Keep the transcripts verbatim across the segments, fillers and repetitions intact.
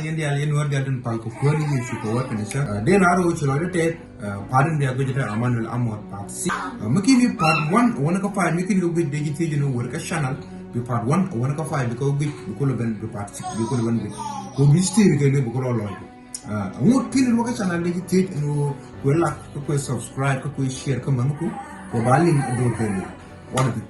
Yɛn diaal yɛn wär diaal tin pal kɛ kuäär ni Yecu kɛ wär kɛnɛ cä. Dee na rɔ wä ci lɔcdä tɛth. Pa̱a̱t in bia guic te Emmanuel Amor part six. Mi ki̱n i̱ part one wänä kä five mi ki̱n kɛ guic dee ji̱ thiec in wär kä channel. Bi part one wänä kä five bi kɛ guic bi kulɛ ben bi part six bi kulɛ ben guic. Kɛ bi story kɛ bi kulɛ lɔc. Ŋut ki̱n in wä kä channel dee ji̱ thiec in wä kuɛ like kä kuɛ subscribe kä kuɛ share kä mäŋ ku. Kɛ ba link a dor ben. One of them.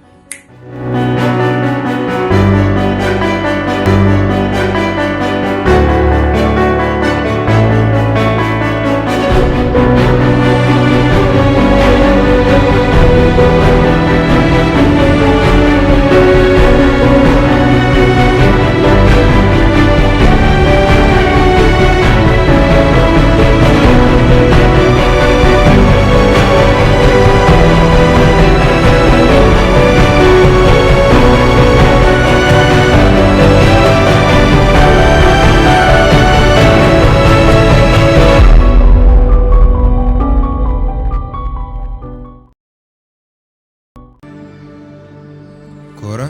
Ko̱rä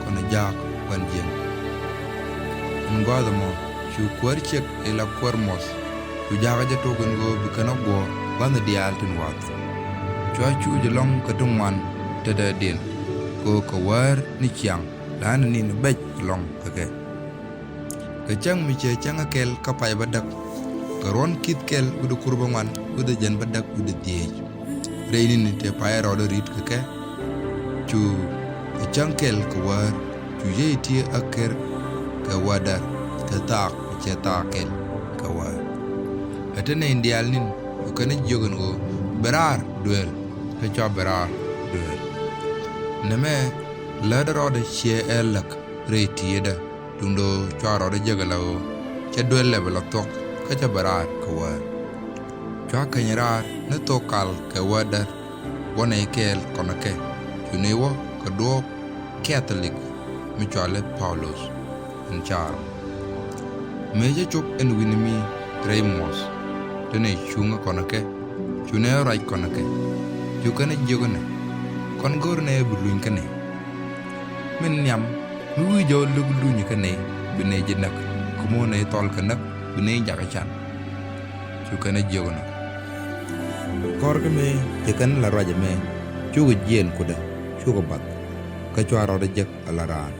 kɔnɛ jaak kuan jiɛn. Ɛn gua̱a̱th ɛmɔ cu kuäär ciek ila kuäär muɔth. Cu jakä jɛ tok in ɣöö bi kɛn ɔ guɔ̱ɔ̱r gua̱nh diaal tin wath. Cua cuuc ɛlɔ̱ŋ kɛ ti ŋuan tetdɛ diɛn kɛ ɣöö kɛ wäär ni ciaŋ la̱a̱n ɛ ni̱n bɛc ɛlɔ̱ŋ kɛ kɛ. Kɛ cäŋ mi cɛ cäŋ ɛ kɛl kä pay bädäk kɛ ruɔ̱n ki̱th kɛl wi̱cdɛ kur bäŋuan wi̱cdɛ jiɛn bädäk wi̱cdɛ dhieec. Rɛy ni̱ni tëë pay rɔɔdɛ ri̱t kɛ kɛ. Cu kɛ cäŋ kɛl kɛ wäär cu yey tiee a ker kɛ wädär kɛ thaak mi cɛ thaak kɛl kɛ wäär. Ɛ te nɛy diaal ni̱n cu kɛn jiök ɛn ɣöö bɛ raar dueel kä cua bɛ raar dueel. Nɛmɛ lätdɛ rɔɔdɛ ciɛ ɛ läk rɛy ti̱eetdä. Duundɛ ɣöö cua rɔɔdɛ jek ala ɣöö cɛ duel lɛpɛ la thuɔ̱k kä cɛ bɛ raar kɛ wäär. Cua keny raar ni thok kal kɛ wäär däär. Wä nɛy kɛɛl kɔnɛ kɛ cu nɛy wä kɛ duɔɔp Catholic mi cɔal i̱ Paulos in caar. Mëë cä cop ɛn wi̱ni mi rɛy muɔth te nɛy cuŋä kɔnɛ kɛ cu nɛy ruac kɔnɛ kɛ cu kɛn jiök ɛnɛ kɔn go̱r nɛy bi luny kä nɛy. Min nhiam mi wi̱i̱ jɔw luk luny kä nɛy bi nɛy ji̱ näk kä mo̱o̱n nɛy thɔl kɛ näk bi nɛy jakä can. Cu kɛn jiök ɛnɔ kɔr kä mëë ci kɛn la ruac ɛmɛ cukɛ jiɛɛn kutdä cukɛ bath kä cua rɔɔdɛ jek ala raan.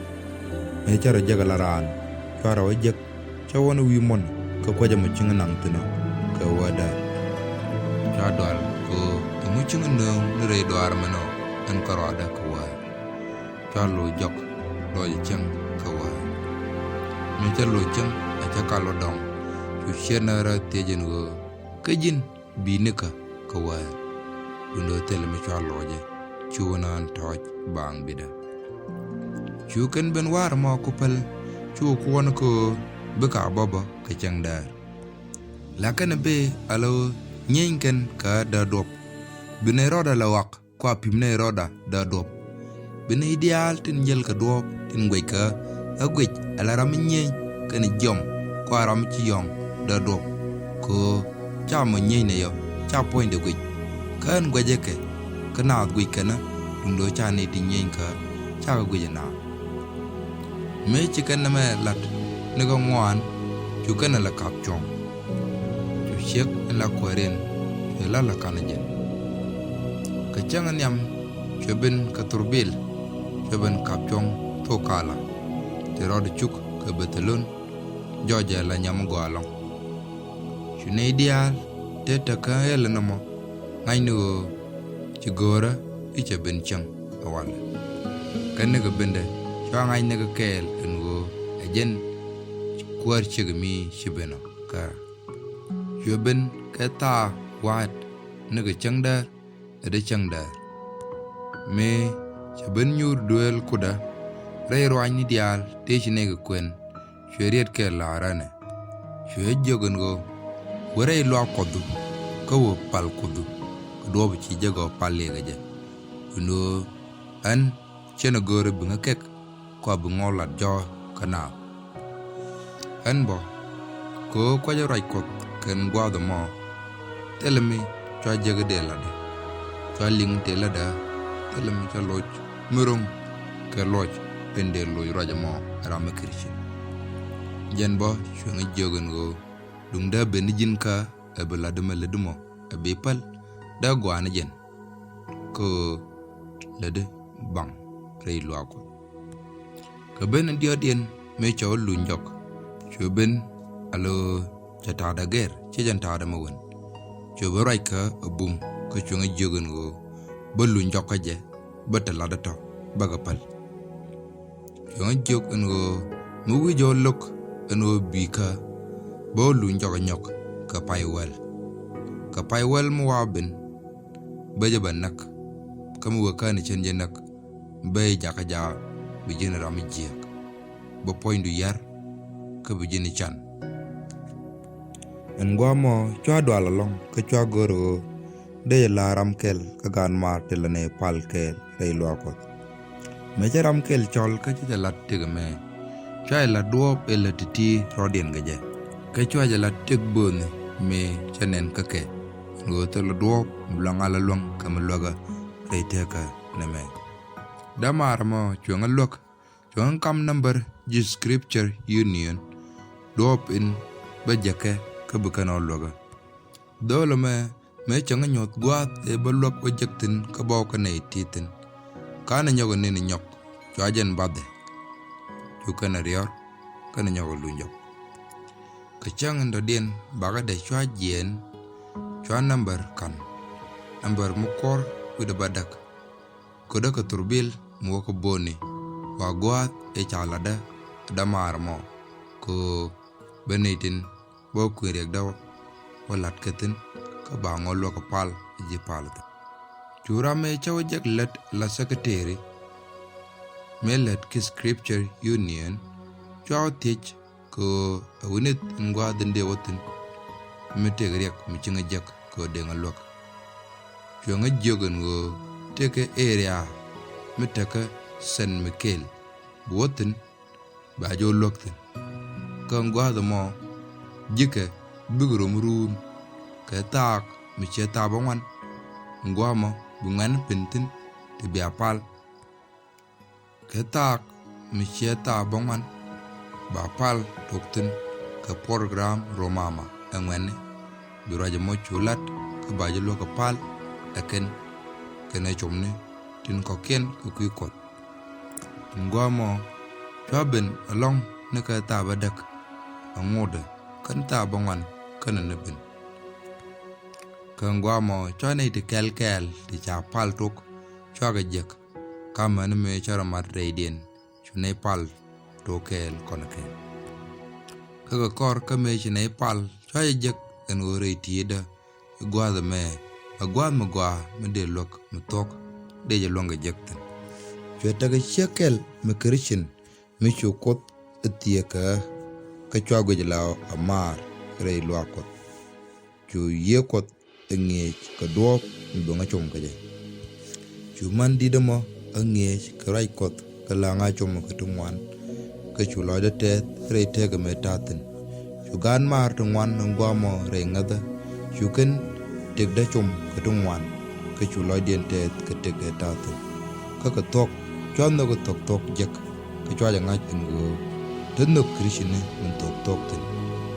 Mëë cä rɔ jek ala raan cua rɔɔdɛ jek cä wä ni wi̱i̱ muɔ̱n kä kuecä mɔ cieŋ naŋ thi̱n ɔ kɛ wädäär. Cua dual kɛ ɣöö ɛŋu cieŋ nööŋ ni rɛy duaar mɛn ɔ ɛn kärɔadä kɛ wäär. Cua loc jɔk lɔcɛ cieŋ kɛ wäär. Mëë cä loc cieŋ a cä kal wä dɔŋ cu ciet nä rä thiec ɛn ɣöö kä ji̱n bi̱i̱ nikä kɛ wäär. Duundɛ thilɛ mi cua lɔcɛ cu wä nään tɔ̱ɔ̱c baaŋ bitdä. Cu kɛn ben wa̱a̱r mɔ ku päl cu kuɔn kä ɣöö bikɛ a bɔbä kɛ cäŋ däär. La kɛn ɛ bëë ala ɣöö nyieeny kɛn kɛ däär duɔ̱p. Bi nɛy rɔɔdɛ la ɣɔak kua pi̱m nɛy rɔɔdɛ däär duɔ̱p. Bi nɛy diaal tin jäl kɛ duɔ̱ɔ̱p tin guɛc kɛ ɣä guic ala ram mi nyieeny kɛn jiɔm kua ram mi ci yɔ̱ŋ däär duɔ̱p. Kɛ ɣöö ca mɔ nyieeny nɛy ɔ ca puɔ̱nydɛ guic. Kä ɣän guɛcɛ kɛ kä naath guic kɛn ɣä duundɛ ɣöö ca nɛy tin nyieeny kɛ ɣä cakɛ guic ɛ naath. Mëë ci kɛn nɛmɛ la̱t ni kä ŋuan cu kɛn ɛ la kap cuɔ̱ŋ. Cu ciek in la kuääriɛn cuɛ la̱t la ka̱n ɛ jɛn. Kɛ cäŋ ɛ nhiam cuɛ ben kɛ thurbil cuɛ ben kap cuɔ̱ŋ thok kala. Ti rɔɔdɛ cuk kɛ Bɛthɛlon jɔɔcɛ la nyam gɔaa ɛlɔ̱ŋ. Cu nɛy diaal te te kä ɣɛl ɛn ɛmɔ ŋa̱cni ɣöö ci go̱o̱rä i̱ cɛ ben cieŋ ɛ walɛ. Kä nikɛ bendɛ cua ŋa̱c nikɛ kɛɛl ɛn ɣöö ɛ jɛn kuäär ciek mi ci ben ɔ kärä. Cuɛ ben kɛ thaak wa̱a̱t nikɛ cäŋ däär ɛ dee cäŋ däär. Mëë cɛ ben nyuur dueel kutdä rɛy ruaacni diaal tëë ci nɛy kɛ kuɛn. Cuɛ riet kɛɛl la̱r ɛnɛ. Cuɛ jiök ɛn ɣöö wä rɛy luaak Kuɔthdu kä wä pal Kuothdu kɛ duɔ̱ɔ̱p ci jɛ gɔw pal liɛkɛ jɛ. Duundɛ ɣöö ɣän cä nɛ go̱o̱rä bi ŋä kɛk kua bi ŋɔl lat jɔ̱ɔ̱k kä naath. Ɣän bä kɛ ɣöö kuecä ruac Kuɔth kɛn gua̱a̱th ɛmɔ. Thilɛ mi cua jek i̱ dee latdä. Cua liŋ tëë latdä thilɛ mi cä loc mi ro̱ŋ kɛ luɔc in dee loc ruac ɛmɔ ram mi Kricin. Jɛn bä cuɛ ŋä jiök ɛn ɣöö duŋdä ben ni ji̱n kä ɛ bi la̱t mɛ lätdi mɔ ɛ bi päl, dee gɔaa ni jɛn kä ɣöö lätdi baŋ rɛy luaak Kuɔth. Kɛ ben in diɔ̱ɔ̱kdiɛn mëë cɛ wä luny jɔk, cuɛ ben a lo̱ cɛ ta̱a̱dɛ gɛr, ciɛ jɛn ta̱a̱dɛ mɛ wen. Cuɛ ben ruac kä ɛ bum, kä cuɛ ŋä jiök ɛn ɣöö bä luny jɔk kä jɛ, bä te la̱tdä tɔ̱, bä kɛ päl. Cuɛ ŋä jiök ɛn ɣöö mi wi̱c jɛ wä lo̱k ɛn ɣöö bi̱i̱ kä, bä wä luny jɔk ɛ nyɔk kɛ pay wäl. Kɛ pay wäl mi wa ben, bä jɛ bä näk. Kä mi wee kä ni cɛn jɛ näk, bä jɛ jakä jaak, bi ji̱n ram mi jiääk, bä puɔ̱nydu yär, kä bi ji̱n can. Ɛn gua̱a̱mɔ cua dual ɛlɔ̱ŋ kä cua gör ɣöö dee jɛ la̱r ram kɛl kä gaat maar ti la nɛy pal kɛɛl rɛy luaak Kuɔth. Mëë cä ram kɛl cɔl kä cä jɛ lat tëk ɛmɛ, cua jɛ lat duɔ̱ɔ̱p ɛ lät ti̱ti̱ rɔ̱diɛn kɛ jɛ. Kä cua jɛ lat tëk bööni mëë cä nɛn kä kɛ, ɛn ɣöö thilɛ duɔ̱ɔ̱p mi luaŋ a la luäŋ kɛ mi luäkä rɛy tëkä nɛmɛ. Dämaar ɛmɔ cuɛ ŋä luäk, cuɛ ŋä kam number ji̱ Scripture Union, duɔ̱ɔ̱p in bä jäkɛ kä bi kɛn ɔ luäkä. Dho̱o̱l ɛmɛ mëë cäŋ nyuɔ̱th gua̱a̱th ëë bä luäk wä jek thi̱n kä bä wä kä nɛy ti thi̱n. Ka̱n ɛ nyɔk ɛ ni̱n ɛ nyɔk, cua jɛn bathɛ. Cu kɛn ɛ riɔ̱r, kɛn ɛ nyɔk ɛ luny jɔk. Kɛ cäŋ in dɔ̱diɛn bakä dee cua jiɛɛn, cua number ka̱n. Number mi kuɔr wi̱cdɛ bä däk. Ködä kɛ thurbil mi wä kä bööni, wa gua̱a̱th ëë ca latdä ɛ dämaar ɛmɔ, kɛ ɣöö bä nɛy tin bä kui̱ riɛkdä wä la̱t kɛ thi̱n, kä ba ŋɔl wä kɛ pal ji̱ pal thi̱n. Cu ram mëë cä wä jek lät la secretary mëë lät ki Scripture Union, cua wä thiec kɛ ɣöö ɛ wi̱nith in gua̱a̱th in dee wä thi̱n mi tëk riɛk mi ci ŋä jek kɛ ɣöö dee ŋä luäk. Cuɛ ŋä jiök ɛn ɣöö tëkɛ area mi tekä Saint Michael bi wä thi̱n, ba jɛ wä luäk thi̱n. Kä ɛn gua̱a̱th ɛmɔ ji̱kɛ bikɛ rom ruun kɛ thaak mi ciɛ thaak bäŋuan. Ɛn gua̱a̱th ɛmɔ bi ŋuɛ̈tni pin thi̱n ti bia pal. Kɛ thaak mi ciɛ thaak bäŋuan ba pal tok thi̱n kɛ program Romama ɛ ŋuɛ̈tni. Bi ruac ɛmɔ cu lat kä ba jɛ luäk kɛ pal ɛ kɛn kɛnɛ comni tin kɔ̱kiɛn kɛ kui̱ Kuɔth. Ɛn gua̱a̱th ɛmɔ cua ben ɛlɔ̱ŋ ni kɛ thaak bädäk, ɛŋotdɛ kɛn thaak bäŋuan kɛnɛ ni ben. Kɛ ɛn gua̱a̱th ɛmɔ cua nɛy ti kɛl kɛɛl ti ca pal tok cua kɛ jek. Kä amäni mëë cä rɔ mat rɛydiɛn cu nɛy pal tok kɛɛl kɔn kɛɛl. Kä kɛ kɔr kä mëë ci nɛy pal cua jɛ jek ɛn ɣöö rɛy ti̱i̱dä i̱ gua̱a̱th ɛmɛ ɛ gua̱a̱th mi gɔaa mi dee luäk mi thuɔ̱k, dee jɛ luäŋ kɛ jek thi̱n. Cuɛ tekɛ ciek kɛl mi Christian mi cu Kuoth ɛ thieekä kä cua guic la ɛ maar rɛy luaak Kuɔth. Cu Yiëë Kuɔth ɛ ŋi̱eec kɛ duɔ̱ɔ̱p mi bi ŋä com kɛ jɛ. Cu man di̱t ɛmɔ ɛ ŋi̱eec kɛ ruac Kuɔth kɛ la̱ŋ a com kɛ ti ŋuan. Kä cu lɔcdä tɛth rɛy tëkä mëë ta̱thi̱n. Cu gaat maar ti ŋuan in gua̱a̱mɔ rɛy ŋäthä, cu kɛn tëkdä com kɛ ti ŋuan. Kä cu lɔcdiɛn tɛth kɛ tëk ëë ta̱thi̱n. Kä kɛ thuɔ̱k cua nhök kɛ thuɔ̱k thuɔ̱k jek. Kä cua jɛ ŋa̱c ɛn ɣöö te nhök Kricini min thuɔ̱k thuɔ̱k thi̱n,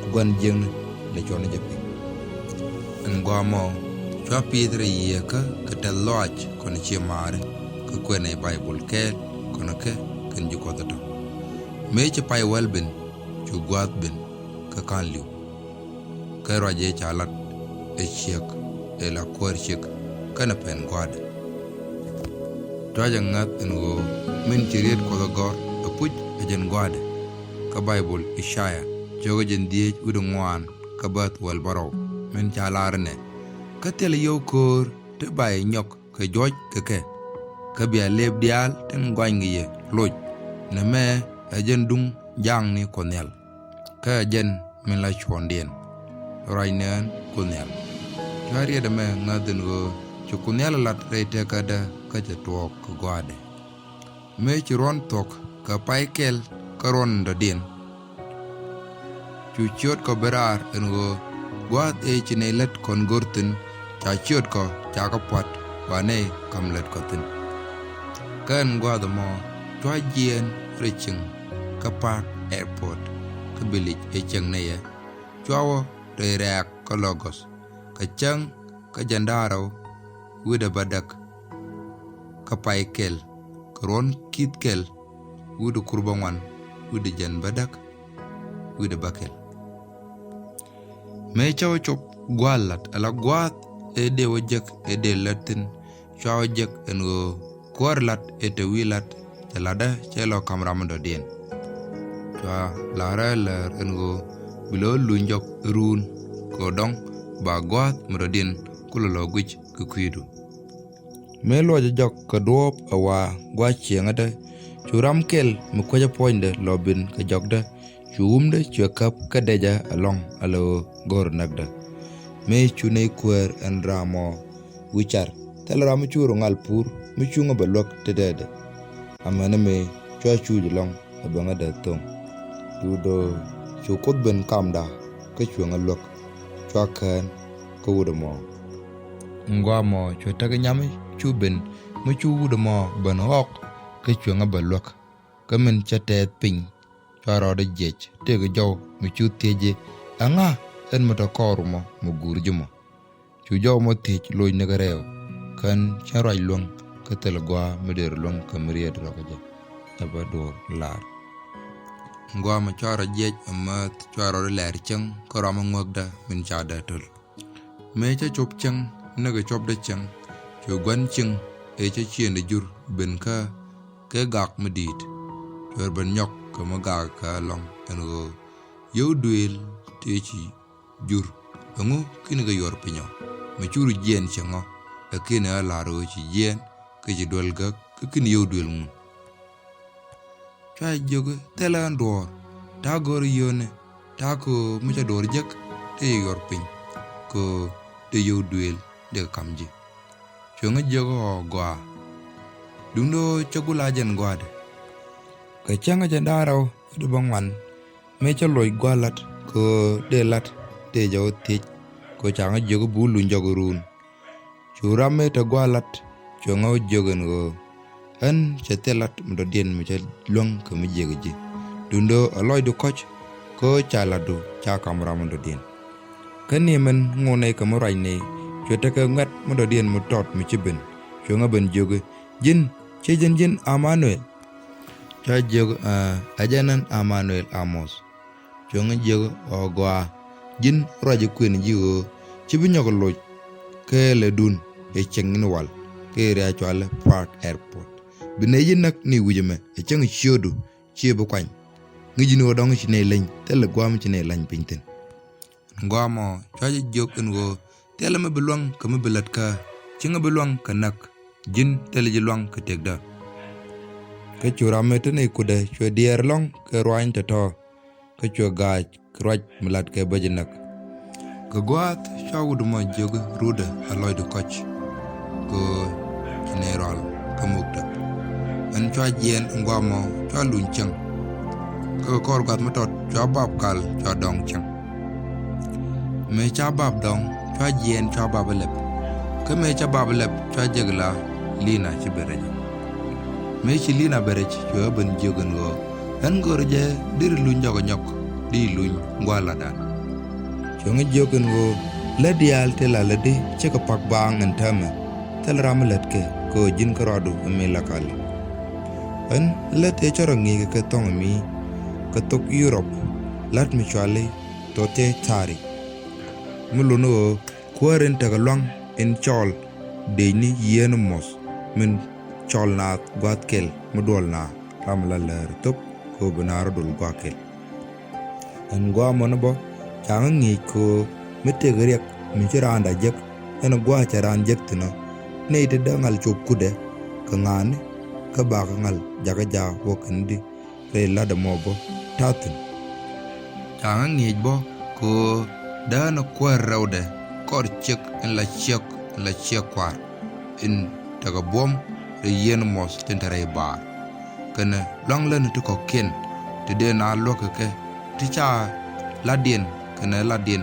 ku gua̱n jiäkni lɛ cuɔ̱n jɛ piny. Ɛn gua̱a̱mɔ cua piith rɛy Yiëëkä kɛ tɛth lɔaac kɔn cië maari, kä kuɛn ɛ Baibol kɛɛl kɔn kɛ kɛn ji̱ Kuɔth ɛ tɔ̱. Mëë ci pay wäl ben, cu gua̱a̱th ben kä ka̱n li̱w. Kä ruac ëë ca lat ɛ ciek ëë la kuäär ciek kɛnɛ pɛn gua̱a̱dɛ. Cua jɛ ŋäth ɛn ɣöö min ci riet Kuɔth ɛ gɔ̱r ɛ puc ɛ jɛn gua̱a̱dɛ. Kä Baibol Icaya cio̱kä jiɛn dhieec wi̱cdɛ ŋuan kä bäth wäl bärɔw, min ca lar inɛ: Kä thilɛ yio̱w köör ti ba yɛ nyɔk kɛ juɔ̱c kɛ kɛ, kä bia lëëp diaal tin gua̱ny kɛ yɛ loc. Nɛmɛ ɛ jɛn duŋ ja̱a̱ŋni Kuɔth Nhial, kä ɛ jɛn min la cuɔ̱ɔ̱ŋdiɛn. Ruac nään Kuoth Nhial. Cua riet ɛmɛ ŋäth ɛn ɣöö ci Kuoth Nhial ɛ lat rɛy tëkädä kä cɛ tuɔɔk kɛ gua̱a̱dɛ. Mëë ci ruɔ̱n thuɔ̱k kɛ pay kɛl kä ruɔ̱n in dɔ̱diɛn, cu ciöt kɔ ben raar ɛn ɣöö gua̱a̱th ëë ci nɛy lät kɔn go̱r thi̱n, ca ciöt kɔ ca kɛ pua̱t ba nɛy ka̱m lät kɔ thi̱n. Kä ɛn gua̱a̱th ɛmɔ cua jiɛɛn rɛy cieŋ kä Park Airport, kä bilic ëë cieŋ nɛyɛ. Cua wä rɛy rɛ̈ɛ̈k kä Logos, kɛ cäŋ kä jiɛn da̱ŋ rɛw wi̱cdɛ bädäk, kä pay kɛl, kɛ ruɔ̱n ki̱th kɛl wi̱cdɛ kur bäŋuan wi̱cdɛ jiɛn bädäk wi̱cdɛ bäkɛl. Mëë cä wä cop gua̱a̱th la̱t, ala gua̱a̱th ëë dëë wä jek ëë dëë lät thi̱n, cua wä jek ɛn ɣöö kuäär la̱t ëë te wi̱i̱ la̱t cɛ la̱tdä cɛ lɔ ka̱m ram mi dɔ̱diɛn. Cua la̱rä läär ɛn ɣöö bi lɔ luny jɔk ruun kɛ ɣöö dɔ̱ŋ ba gua̱a̱th mi dɔ̱diɛn kulɛ lɔ guic kɛ kui̱du. Mëë luɔcɛ jɔk kɛ duɔ̱ɔ̱p ɛ wa gua̱a̱th cieŋädä, cu ram kɛl mi kuecä puɔ̱nydɛ lɔ ben kɛ jɔkdä, cu wumdä cuɛ käp kä dɛcä ɛlɔ̱ŋ ala ɣöö go̱r näkdä. Mëë cu nɛy kuäär ɛn ram ɔ wi̱c car, thilɛ ram mi cu rɔ ŋal pur mi cuŋä bɛ luäk tetdä. Amäni mëë cua cuuc ɛlɔ̱ŋ ɛ bäŋädä tho̱ŋ. Duundɛ cu Kuoth ben kamda kä cuɛ ŋä luäk, cua kään kä wut ɛmɔ. Ŋuamɔ cuɛ tekɛ nyami cu ben mi cu wut ɛmɔ ben ɣɔk kä cuɛ ŋä bɛ luäk. Kä min cä tɛɛth piny, cua rɔɔdɛ jiɛc tëëkɛ jɔw mi cu thiec i̱, "Ɛŋa ɛn mi te kɔɔr mɔ mi guur ji̱ mɔ?" Cu jɔw mɔ thiec loc ni kä rɛɛw, kän cä ruac luäŋ kä thil gua̱a̱ mi dëër luäŋ kä mi riet rɔ̱ kä jɛ. Ɛ bä duɔ̱ɔ̱r laar. Gua̱a̱ mi cua rɔ jiɛc ɛ määth cua rɔɔdɛ lɛɛr cäŋ kä ruamä ŋuäkdä min ca dee töl. Mëë cä cop cäŋ, näk ɛ copdä cäŋ, cu gua̱n cieŋ ëë cä ciëŋdɛ jur ben kä kɛ gak mi di̱i̱t. Cuɛ ben nyɔk kɛ mi gak kä ɛlɔ̱ŋ ɛn ɣöö yio̱w duëël tëë ci jur. Ɛŋu /keni kɛ yuɔr piny ɔ? Mi curu jiɛɛn cieŋ ɔ, ɛ /keni ɣä la̱r ɣöö ci jiɛɛn, kä ci duel gäk, kä /keni yio̱w duëël ŋun? Cua jiök i̱, "Thilɛ ɣän duɔ̱ɔ̱r, ta̱a̱ go̱o̱rä yio̱o̱ni, ta̱a̱ kɛ ɣöö mi cä duɔ̱ɔ̱r jek, dee yio̱w yuɔr piny, kɛ ɣöö dee yio̱w duëël dee kɛ ka̱m ji̱." Cuɛ ŋä jiök i̱, "Ɣɔɔ gɔaa, duundɛ ɣöö cä gul a jɛn gɔaatdɛ." Kɛ cäŋ kä jiɛn da̱ŋ rɛw wi̱cdɛ bäŋuan, mëë cä loc gua̱a̱th la̱t kɛ ɣöö dee la̱t, dee jɛ wä thiec, kɛ ɣöö ca ŋä jiök i̱, "Bi wä luny jɔk ruun." Cu ram mëë te gua̱a̱th la̱t cuɛ ŋä wä jiök ɛn ɣöö, "Ɣän cɛ thil la̱t mi dɔ̱diɛn mi cä luäŋ kɛ mi jiäk ji̱. Duundɛ ɣöö ɛ lɔcdu kɔ̱c, kɛ ɣöö ca la̱tdu ca ka̱m ram mi dɔ̱diɛn." Kä ni min ŋot nɛy kɛ mi ruac nɛy, cuɛ tekɛ ŋuɛ̈t mi dɔ̱diɛn mi tɔt mi ci ben, cuɛ ŋä ben jiök i̱, "Ji̱n, /ciɛ jɛn ji̱n Ɛmanuɛl?" Cua jiök i̱, "Ɛ, ɛ jɛn ɣän Ɛmanuɛl Amoth." Cuɛ ŋä jiök i̱, "Ɣɔɔ gɔaa, ji̱n ruac ɛ kuën ji̱ ɣöö /ci bi nyɔk loc kɛɛlɛdun ëë cieŋ in wal kä area cɔalɛ Prague Airport. Bi nɛy ji̱ näk ni wi̱c ɛmɛ ɛ cäŋ ciötdu, /ciɛ bi kuany. Ŋi̱ci ni ɣöö dɔ̱ŋ ci nɛy leny, thilɛ gua̱a̱th mi ci nɛy leny piny thi̱n." Gua̱a̱th ɛmɔ cua jɛ jiök ɛn ɣöö, "Thilɛ mi bi luäŋ kɛ mi bi lät kä, /ci ɣä bi luäŋ kɛ näk. Ji̱n thilɛ ji̱ lua̱ŋ kɛ tëkdä." Kä cu ram mëë te nɛy kutdɛ cuɛ diɛɛr ɛlɔ̱ŋ kɛ ruaany tɔ̱tɔ̱, kä cuɛ ga̱a̱c kɛ ruac mi la̱t kɛ bä ji̱ näk. Kɛ gua̱a̱th cua wut ɛmɔ jiök i̱, "Rutdɛ ɛ lɔcdu kɔ̱c, kɛ ɣöö ci nɛy rual kä muk tɛth." Ɛn cua jiɛɛn ɛn gua̱a̱th ɛmɔ cua luny cäŋ. Kä kɛ kɔr gua̱a̱th mi tɔt cua bap kal cua dɔŋ cäŋ. Mëë ca bap dɔŋ, cua jiɛɛn cua bap ɛ lɛp. Kä mëë ca bap ɛ lɛp, cua jek la Lina ci ben rɛc. Mëë ci Lina ben rɛc, cuɛ ɣä ben jiök ɛn ɣöö, "Ɣän görä jɛ deri luny jɔk ɛ nyɔk, di luny gua̱a̱th la̱tdan." Cuɛ ŋä jiök ɛn ɣöö, "Lät diaal ti la lätdi /cikɛ pak baaŋ ɛn täämɛ, thilɛ ram mi lätkɛ, kɛ ɣöö ji̱n kärɔadu ɛ mi la kali." Ɣän lät ëë cä rɔ ŋi̱i̱c kɛ kɛ thɔ̱ŋ ɛ mi kɛ thok Yurop, lät mi cɔali Thothetari, mi lot ni ɣöö kuäär in tekɛ lua̱ŋ in cɔɔl dëëcni yieenä muɔ̱th, min cɔl naath gua̱a̱th kɛl mi duɔl naath, ram mi la läär thöp kɛ ɣöö bi naath rɔ dol gua̱a̱th kɛl. Ɛn gua̱a̱th ɛmɔ ni bä ca ŋä ŋi̱i̱c kɛ ɣöö mi tëëkɛ riɛk mi ci raanda jek, ɛn gua̱a̱th cɛ raan jek thi̱n ɔ, nɛy ti dee ŋa̱l cop kutdɛ kɛ ŋa̱a̱ni, kä bakɛ ŋa̱l jakä jaak wä kɛn di rɛy la̱t ɛmɔ bä ta̱thi̱n. Ca ŋä ŋi̱eec bä kɛ ɣöö dee ɣän ɛ kuäär rɛwdɛ kɔr ciek in la ciek in la ciek kua̱r in tekɛ buɔ̱m rɛy yieen muɔ̱th tin te rɛy baar. Kɛnɛ lua̱ŋ lätni ti kɔ̱kiɛn ti dee naath luäk kɛ kɛ, ti ca la̱tdiɛn kɛnɛ la̱tdiɛn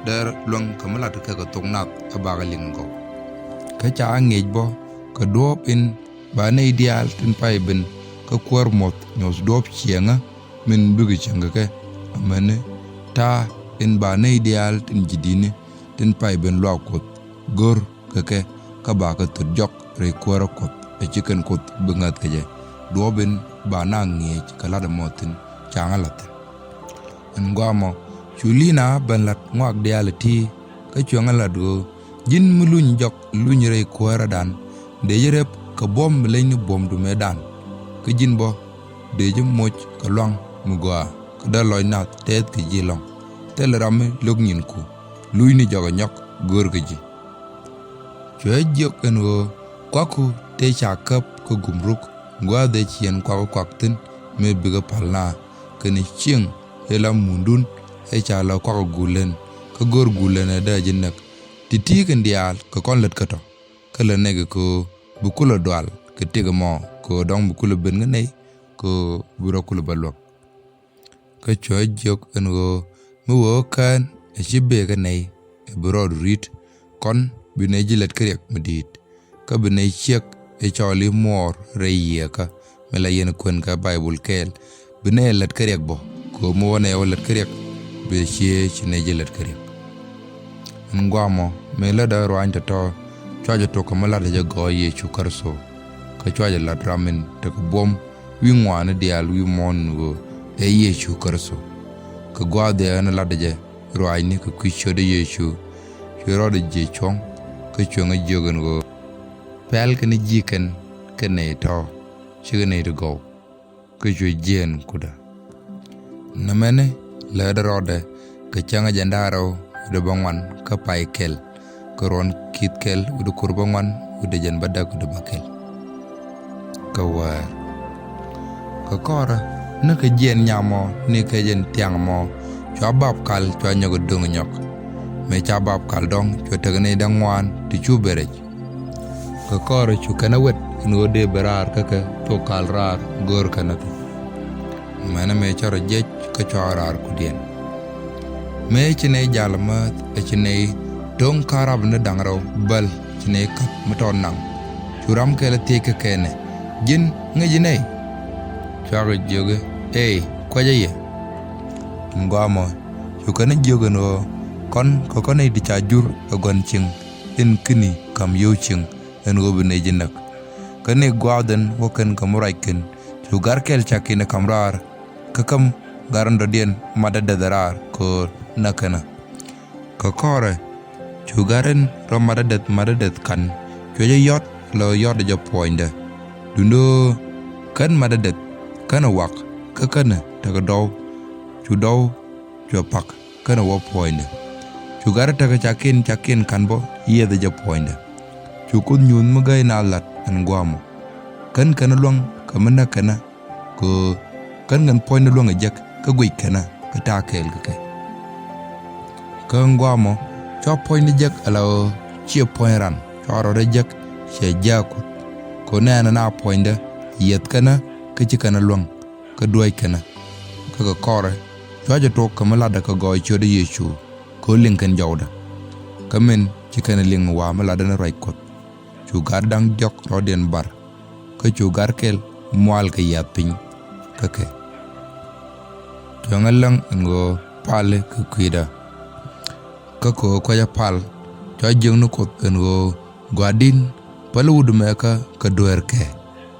dee luäŋ kɛ mi la̱t kɛ kɛ thok nath ɛ bakɛ liŋ gɔw. Kä ca ŋi̱eec bä kɛ duɔ̱ɔ̱p in ba nɛy diaal tin pay ben kä kuäär muɔ̱th nyuɔ̱th duɔ̱ɔ̱p ciɛŋä min bikɛ cieŋ kɛ kɛ, Amäni ta̱a̱ in ba nɛy diaal tin ji̱ di̱tni tin pay ben luaak Kuɔth go̱r kɛ kɛ, kä ba kɛ thöt jɔk rɛy kuäärä Kuɔth, ɛ ci kɛn Kuoth bi ŋäth kɛ jɛ. Duɔ̱ɔ̱p in ba na ŋi̱eec kɛ la̱t ɛmɔ thi̱n, ca ŋä la̱t thi̱n. Ɛn gɔaa mɔ, cu Lina ben la̱t ŋɔak diaal ɛ ti̱, kä cuɛ ŋä la̱t ɣöö, ji̱n mi luny jɔk luny rɛy kuäärädan, dee ji̱ rep kɛ buɔ̱m mi leny ni buɔ̱mdu mëëdan. Kä ji̱n bä dee ji̱ moc kɛ lua̱ŋ mi gɔaa, kä dee lɔc nath tɛth kɛ ji̱ ɛlɔ̱ŋ. Thilɛ ram mi lo̱k nyinku, luny ni jɔk ɛ nyɔk go̱o̱r kɛ ji̱. Cuɛ jiök ɛn ɣöö, kuakku tëë ca käp kä gumruk, gua̱a̱th ëë ci yɛn kuak kuak thi̱n mëë bikɛ pal na, kɛnɛ cieŋ ëë la mundun ëë ca la kuak gulɛn, kä go̱o̱r gulɛn ɛ dee ji̱ näk. Ti̱ti̱ kɛn diaal kɛ kɔn lät kä tɔ, kä lät nɛy kɛ ɣöö bi kulɛ dual kɛ tëk ɛmɔ, kɛ ɣöö dɔ̱ŋ bi kulɛ ben kä nɛy, kɛ ɣöö bi rɔ kulɛ bä luäk. Kä cuɛ jiök ɛn ɣöö, mi wee ɣä kään ɛ ci bëë kä nɛy, ɛ bi rɔɔdu ri̱t, kɔn bi nɛy ji̱ lät kä riɛk mi di̱i̱t. Kä bi nɛy ciek ëë cɔɔli muɔɔr rɛy yiëëkä, mi la yɛn kuɛn kɛ Baibul kɛɛl, bi nɛy ɛ lät kä riɛk bä, kɛ ɣöö mi wä nɛy wä lät kä riɛk, bi ciee ci nɛy ji̱ lät kä riɛk. Ɛn guamɔ, mëë lätdä ruaany tɔ̱tɔ̱, cua jɛ tok kɛ mi la̱tdä jɛ gɔɔy Yecu Kritho, kä cua jɛ la̱t ram in tekɛ buɔ̱m wi̱i̱ ŋuani diaal wi̱i̱ muɔ̱ɔ̱n ɣöö ɛ Yecu Kritho. Kɛ gua̱a̱th ëë ɣän la̱tdä jɛ ruaacni kɛ kui̱ ciötdä Yecu, cuɛ rɔɔdɛ jiɛc cuɔ̱ŋ, kä cuɛ ŋä jiök ɛn ɣöö, pɛl kɛn ji̱ kɛn kɛ nɛy tɔ̱, /cikɛ nɛy ti gɔw, kä cuɛ jiɛɛn kutdä. Nɛmɛni lätdä rɔɔdɛ kɛ cäŋ a jɛn da̱ŋ rɛw wi̱cdɛ bäŋuan kä pay kɛl, kä ruɔ̱n ki̱th kɛl wi̱cdɛ kur bäŋuan wi̱cdɛ jɛn bädäk wi̱cdɛ bäkɛl. Kä wäär. Kɛ kɔrɛ, ni kɛ jiɛn nyamɔ ni kɛ jɛn thiaŋ mɔ, cua bap kal cua nyɔk ɛ do̱ŋ nyɔk. Mëë ca bap kal dɔ̱ŋ, cuɛ tekɛ nɛy da̱ŋ ŋuan ti cu ben rɛc. Kɛ kɔrɛ cu kɛn ɛ wet ɛn ɣöö dee ben raar kä kɛ thok kal raar go̱o̱r kɛn ɛ thi̱n. Mɛnɛ mëë cä rɔ jiɛc kä cua raar kudiɛn. Mëë ci nɛy jal mäth ɛ ci nɛy to̱ŋ ka̱rap ni da̱ŋ rɛw bäl ci nɛy ka̱p mi tɔt naŋ. Cu ram kɛl thiec kä kɛn ɛ, ji̱n ŋäci nɛy? Cuakɛ jiök i̱, ëë, kuecä yɛ. Ɛn guamɔ, cu kɛn ɛ jiök ɛn ɣöö, kɔn kɛ kɔn nɛy ti ca jur ɛ gua̱n cieŋ, tin kini ka̱m yio̱w cieŋ, ɛn ɣöö bi nɛy ji̱ näk. Kä ni gua̱a̱th ɛn wä kɛn kɛ mi ruac kɛn, cu gar kɛl ca kɛn ɛ ka̱m raar, kä käm gar in dɔ̱diɛn mat dädäth raar kɛ ɣöö näk kɛn ɛ. Kɛ kɔrɛ, cu gar in rɔ mat dädäth mat dädäth ka̱n, cuɛ jɛ yɔ̱t lɛ ɣöö yɔ̱t jɛ puɔ̱nydɛ. Duundɛ ɣöö kän mat dädäth, känɛ wak, kä känɛ tekɛ dɔw, cu dɔw cuɛ pak, känɛ wä puɔ̱nydɛ. Cu gar tekɛ cakiɛn cakiɛn ka̱n bä yiɛthɛ jɛ puɔ̱nydɛ. Cu Kuoth nyuuth mi gäi naath la̱t ɛn guamɔ. Kän kɛn luäŋ kɛ mi näk kɛn ɛ, kɛ ɣöö kän kɛn puɔ̱nydɛ luäŋ ɛ jek kä guic kɛn ɛ kä ta̱a̱ kɛɛl kɛ kɛ. Kä ɛn guamɔ, cua puɔ̱nydɛ jek ala ɣöö ciɛ puɔ̱ny ran, cua rɔɔdɛ jek ciɛ jääk Kuɔth. Kɛ ɣöö nɛɛnɛ na puɔ̱nydɛ yiɛth kɛn ɛ kä ci kɛn ɛ luäŋ, kä duäc kɛn ɛ. Kä kɛ kɔrɛ, cua jɛ tok kɛ mi la̱tdɛ kɛ gɔɔy ciötdä Yecu, kɛ ɣöö liŋ kɛn jɔwdɛ. Kä min ci kɛn ɛ liŋ mi wa̱a̱ mi la̱tdä ni ruac Kuɔth. Cu gar da̱ŋ diɔ̱k rɔɔdiɛn bar, kä cu gar kɛl mual kɛ yiath piny kä kɛ. Cuɛ ŋä läŋ ɛn ɣöö pali kɛ kui̱dä. Kä kɛ ɣöö kuecä pal, cua jiäkni Kuoth ɛn ɣöö, gua̱di̱n, päl wut ɛmɛ kä kɛ dueerkɛ,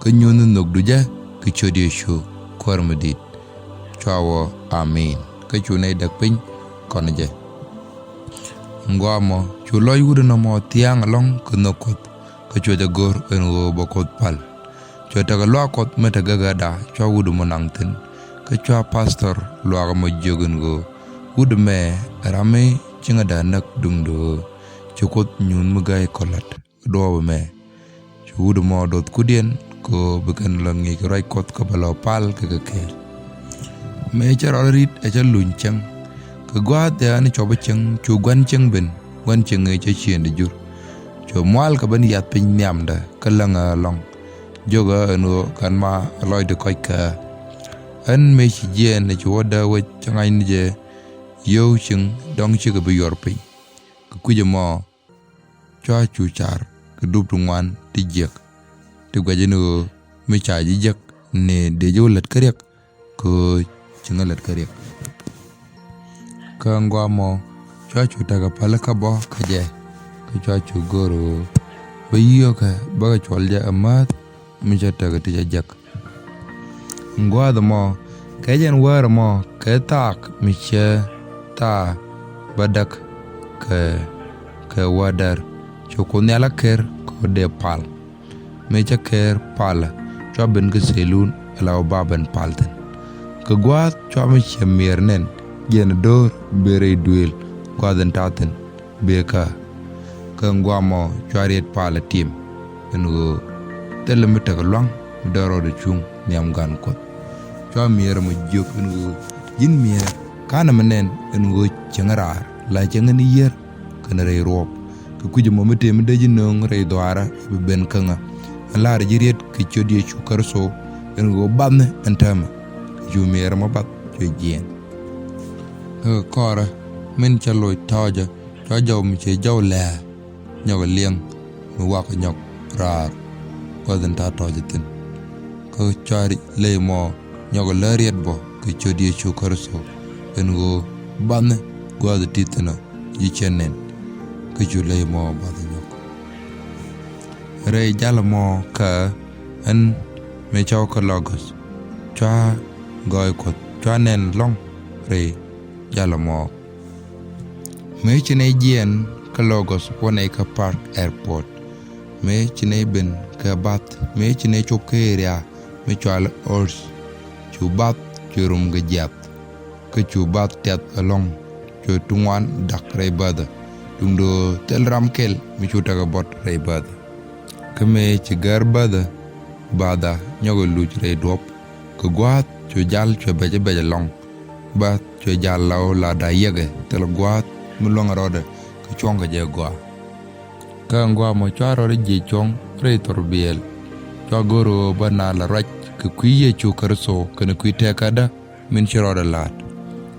kä nyuuthni nhökdu jɛ kɛ ciöt Yecu Kuäär mi di̱i̱t. Cua wä, amin. Kä cu nɛy däk piny kɔn jɛ. Ɛn guamɔ, cu lɔc wut ɛnɔmɔ thia̱a̱ŋ ɛlɔ̱ŋ kɛ nhök Kuɔth, kä cuɛ jɛ go̱r ɛn ɣöö bɛ Kuoth pal. Cuɛ tekɛ luaak Kuɔth mi te gägäda cua wut ɛmɔ naŋ thi̱n. Kä cua pastor luaak ɛmɔ jiök ɛn ɣöö, wut ɛmɛ ɛ ram mi ci ŋäda näk duundɛ ɣöö ci Kuoth nyuuth mi gäi kɔ la̱t kä duɔ̱ɔ̱p ɛmɛ. Cu wut ɛmɔ doth kudiɛn kɛ ɣöö bi kɛn lɔ ŋi̱i̱c kɛ ruac Kuɔth kä bɛ lɔ pal kɛ kɛ kɛɛl. Mëë cä rɔɔdɛ ri̱t ɛ cä luny cäŋ. Kɛ gua̱a̱th ëë ɣän cuɔpä cäŋ, cu gua̱n cäŋ ben, gua̱n cäŋ ëë cä ciëŋdɛ jur. Cu mual kɛ ben yiath piny nhiamdɛ kä läŋ ɛ ɛlɔ̱ŋ. Jiök ɛ ɛn ɣöö kän ma ɛ lɔcdɛ kɔc kä ɣä. Ɣän mëë ci jiɛɛn ɛ ci wä dee wec cä ŋa̱c ni jɛ yio̱w cieŋ, dɔ̱ŋ cikɛ bi yuɔr piny. Kɛ kui̱c ɛmɔ cua cu car kɛ dup ti ŋuan ti jiäk, ti guɛcä ni ɣöö mi ca ji̱ jek ni dee ji̱ wä lät kä riɛk, kɛ ɣöö ci ŋä lät kä riɛk. Kä ɛn guamɔ cua cu tekɛ pälikä bä kä jɛ, kä cua cu go̱r ɣöö bä yiökɛ bäkɛ cuɔl jɛ ɛ mäth mi cä tekɛ ti cä jek. Ɛn gua̱a̱th ɛmɔ kɛ jɛn wäär ɛmɔ kɛ thaak mi cɛ thaa bä däk kɛ kɛ wädär cu Kuoth Nhial a ker kɛ ɣöö dee pal. Mëë cä ker palä cua ben kä selun ala wä ba ben pal thi̱n. Kɛ gua̱a̱th cua mi ciɛ miɛɛr nɛn jiɛn do̱r ben rɛy duëël gua̱a̱th in ta̱thi̱n bëë kä. Kä ɛn guamɔ cua riet palä tim ɛn ɣöö thilɛ mi tekɛ lua̱ŋ mi dee rɔɔdɛ cuŋ nhiam gan Kuɔth. Cua miɛɛr ɛmɔ jiök ɛn ɣöö ji̱n miɛɛr ka̱n ɛmɛ nɛn ɛn ɣöö cieŋ raar la cieŋ ni yier kɛnɛ rɛy ruɔ̱ɔ̱p. Kɛ kui̱c ɛmɔ mi tëë mi dee ji̱ nööŋ rɛy dhuaarä bi ben käŋä. Ɛn la̱rä ji̱ riet kɛ ciöt Yecu Kritho ɛn ɣöö bathni ɛn täämɛ kɛ cu miɛɛr ɛmɔ bath cuɛ jiɛɛn. Kä kɛ kɔrɛ min cä loc tɔ̱ɔ̱cä cua jɔw mi cɛ jɔw lɛ̱̈ɛ̱̈ nyɔk ɛ liɛŋ mi wakɛ nyɔk raar gua̱th in ta̱a̱ tɔ̱ɔ̱cä thi̱n. Kä cua ley mɔ nyɔk ɛ lär riet bɔ kɛ ciöt Yecu Kritho ɛn ɣöö bathni gua̱a̱th ti thi̱n ɔ ji̱ cɛ nɛn kä cu ley mɔ bath nyɔk. Rɛy jal mɔ kä ɛn mëë cɔw kä Logos cua gɔɔy Kuɔth cua nɛn lɔ̱ŋ rɛy jal mɔ. Mëë ci nɛy jiɛɛn kä Logos wä nɛy kä Park Airport. Mëë ci nɛy ben kɛ bath, mëë ci nɛy cop kä area mi cɔal Old Orchard. Cu bath cu rum kɛ jiath. Kä cu bath tiath ɛlɔ̱ŋ cu ti ŋuan da̱k rɛy bäthä. Duundɛ ɣöö thil ram kɛl mi cu tekɛ bɔt rɛy bäthä. Kä mëë ci gär bäthä, bathä nyɔk ɛ luc rɛy duɔ̱p. Kɛ gua̱a̱th cu jal cuɛ bɛc bɛc ɛlɔ̱ŋ. Bath cuɛ jal la ɣöö la da̱k yiëkɛ thilɛ gua̱a̱th mi luäŋ rɔɔdɛ kɛ cuɔ̱ŋ kɛ jɛ gɔaa. Kä ɛn guamɔ cua rɔɔdɛ jiɛc cuɔ̱ŋ rɛy thurbiɛl. Cua go̱r ɣöö bä naath la ruac kɛ kui̱ Yecu Kritho kɛnɛ kui̱ tëkädä min ci rɔɔdɛ la̱t.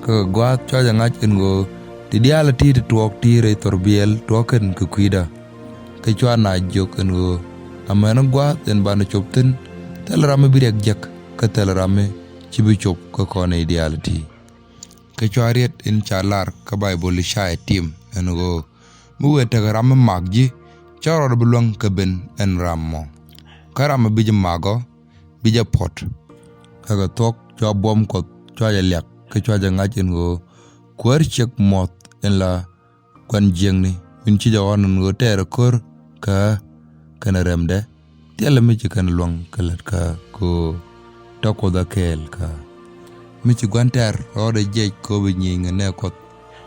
Kä kɛ gua̱a̱th cua jɛ ŋa̱c ɛn ɣöö ti diaal ti ti tuɔɔk ti rɛy thurbiɛl tuɔɔk kɛn kɛ kui̱dä. Kä cua naath jiök ɛn ɣöö amäni gua̱a̱th in banɛ cop thi̱n thilɛ ram mi bi riɛk jek kä thilɛ ram mi ci bi cop kä kɔn nɛy diaal ti. Kä cua riet in ca lar kä Baibol i̱ ca ɛ tim ɛn ɣöö mi wëë tekɛ ram mi mak ji̱ cä rɔɔdɛ bi luäŋ kɛ ben ɛn ram mɔ. Kä ram mi bi ji̱ mak ɔ bi jɛ puɔ̱t. Kä kɛ thuɔ̱k cua buɔ̱m Kuɔth cua jɛ liak kä cua jɛ ŋa̱c ɛn ɣöö kuäär ciek muɔ̱th in la gua̱n jiäkni min ci jɛ ɣɔ̱n ɛn ɣöö tɛɛrɛ ko̱r kä kɛnɛ rɛmdɛ. Thilɛ mi ci kɛn luäŋ kɛ lät kä kɛ ɣöö tɔ̱ Kuoth a kɛɛl kä. Mi ci gua̱n tɛr rɔɔdɛ jiɛc kɛ ɣöö bi nyieny ŋɛ nɛ Kuɔth.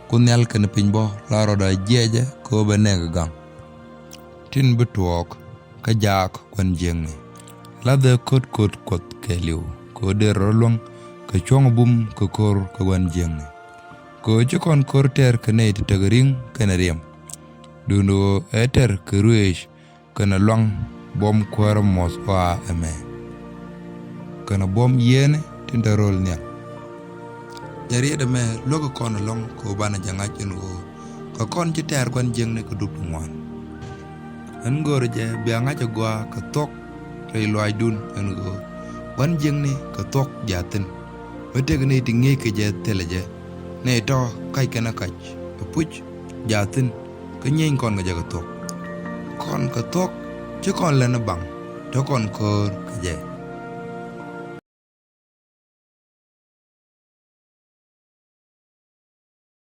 Kuoth Nhial kɛnɛ piny bä la rɔɔdɛ jiɛcɛ kɛ ɣöö bɛ nɛɛk gaŋ. Tin bi tuɔɔk kä jaak gua̱n jiäkni. Lathɛ ko̱t ko̱t Kuɔth kɛɛliw kɛ ɣöö dee rɔɔdɛ luäŋ kɛ cuɔ̱ŋ bum kɛ ko̱r kɛ gua̱n jiäkni. Kɛ ɣöö ci kɔn ko̱r tɛr kɛ nɛy ti tekɛ ri̱ŋ kɛnɛ riɛm. Duundɛ ɣöö ɛ tɛr kɛ ruëëc kɛnɛ luaŋ buɔ̱m kuäärä muɔ̱th ɣɔaa ɛmɛ. Kɛnɛ buɔ̱m yieenɛ tin te ro̱l nhial. Jɛ riet ɛmɛ luäk kɔn ɛlɔ̱ŋ kɛ ɣöö banɛ jɛ ŋa̱c ɛn ɣöö kɛ kɔn ci tɛ̈r gua̱n jiäkni kɛ dup ti ŋuan. Ɛn göörä jɛ bia ŋa̱c ɛ gɔaa kɛ thuɔ̱k rɛy lɔaacdun ɛn ɣöö gua̱n jiäkni kɛ thuɔ̱k jaath thi̱n. Mi tëëkɛ nɛy ti ŋi̱eec kɛ jɛ thilɛ jɛ, nɛy tɔ̱ kac kɛn ɛ kac ɛ puc jaath thi̱n. Kä nyieny kɔn kɛ jɛ kɛ thuɔ̱k. Kɔn kɛ thuɔ̱k ci kɔn lɛn ɛ baŋ te kɔn köör kɛ jɛ.